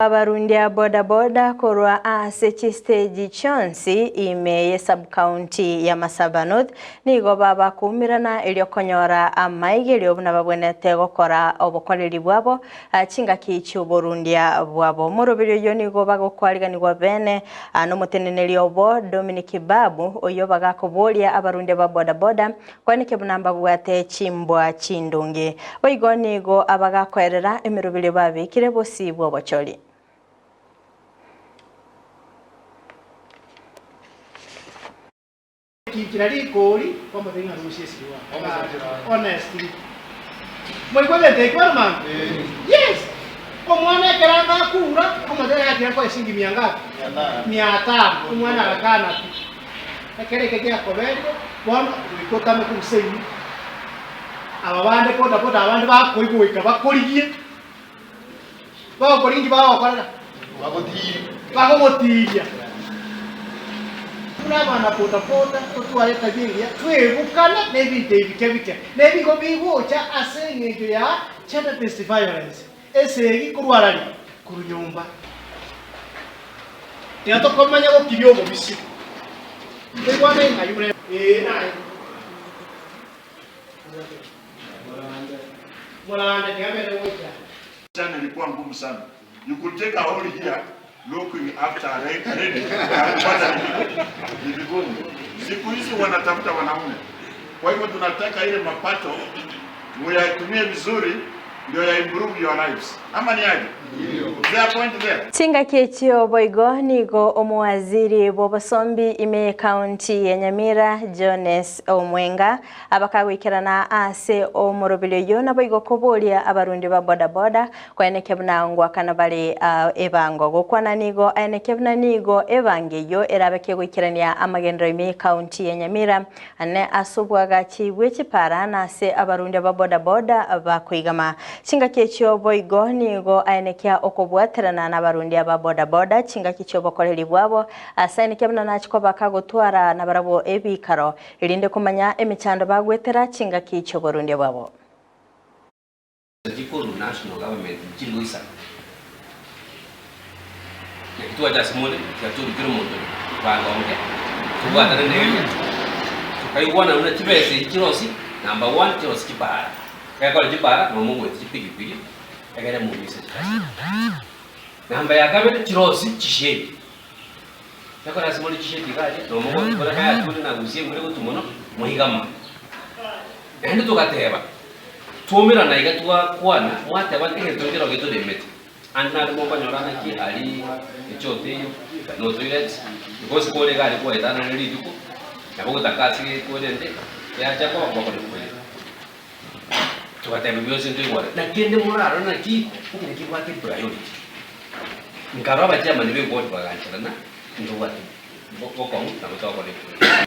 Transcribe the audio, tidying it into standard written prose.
Abarundia bodaboda korwa ase chisteji chionsi ime ye sub-county ya Masaba North nigo babakoumerana erio konyora amaigerio buna babwenerete gokora obokoreri bwabo chingaki chi'oborundia bwabo. Omoroberi oyio nigo bagokwariganigwa bene nomoteneneri obo Dominic Babu oyio bagakoboria abarundia ba bodaboda Kwaneke buna mbabwate chimbwa chindonge. Boigo nigo abagakoerera emeroberio babekire bosio bw'obochori. Kinchira rikori kwamotebia ng'a rusia esirwari. Honestly. Mwaigwa egento ekio bono mambia? Yes! Omwana ekero anga akura, omotebia ng'a tiga nkoe shilingi mia ngapi? Mia tano. Omwana agakana pi. Ekero eke giakoberire, bono goika otame korwa seino, aba bande boda boda abande bakoigwa goika bakorigie, bagokorigia inki bagokorera? Bagogotiiria. Buna abana boda boda totware etabia engiya, twebukane na ebinto ebi bike bike, na ebigo bigocha ase eng'encho ya gender based violence, esegi korwa arari? Korwa nyomba. Tiga tokomanya gokiria obobisi. Toigwane ng'ai ore. Ee naye. Morande tiga bere gocha. Sana ilikuwa ngumu sana. You could take a whole year looking after a lady na kupata ni vigumu. Siku hizi wanatafuta wanaume. Kwa hivyo tunataka ile mapato muyatumie vizuri ndio ya improve your lives. Ama ni aje? Is there a point there? Chingaki echio boigo nigo omowaziri bw'obosombi ime y'Ekaunti ya Nyamira Jones Omwenga abakagoikerana ase omoroberi oyio naboigo koboria abarundi ba boda boda Kwaeneke buna ngoakana bare ebango. Gokwana nigo aeneke buna nigo ebango eyio erabe kegoikerania amagenderero ime y'Ekaunti ya Nyamira ane ase obwagachi bwe chipara na ase abarundia ba boda boda bakoigama. Chingaki echio boigo nigo aenekia okobwaterana nabarundia ba boda boda chingaki chiobokoreri bwabo ase aeneke buna nachi koba kagotwara nabarabwo ebikaro erinde komanya emechando bagwetera chingaki chioborundia bwabo. Chikorwa national government nchiri goisana. Naki twacha ase more, tiga torikere omonto oria bangonge, tobwatane nere, tokaigwana buna chibesa echi chirosi, number one chirosi chipara, ekero chipara nomo ogoeti chipigipigi, egere momise chikasitoma. Namba ya kabere chirosi chishade, ekero ase more chishade iga aria, nomo ogoeti buna kaya ature na gusia embura egotwa mono, moigama. Naende togateba, Twaumerana iga twakwana, mwateba egento nkero getoremete. Ande nare mokonyora naki aria echoto eyio, no toilet, because kore iga aria kwaetanana rituko, nabo ogotaka ase gekorente, yacha koba kwakora koyia. Togateba bionsi ntoigwane, na kende morarore naki ekero kebwate priority. Nkarora abachairman be ward bagancherana, ntobwate bokong'u nabo twakora ebikorwa.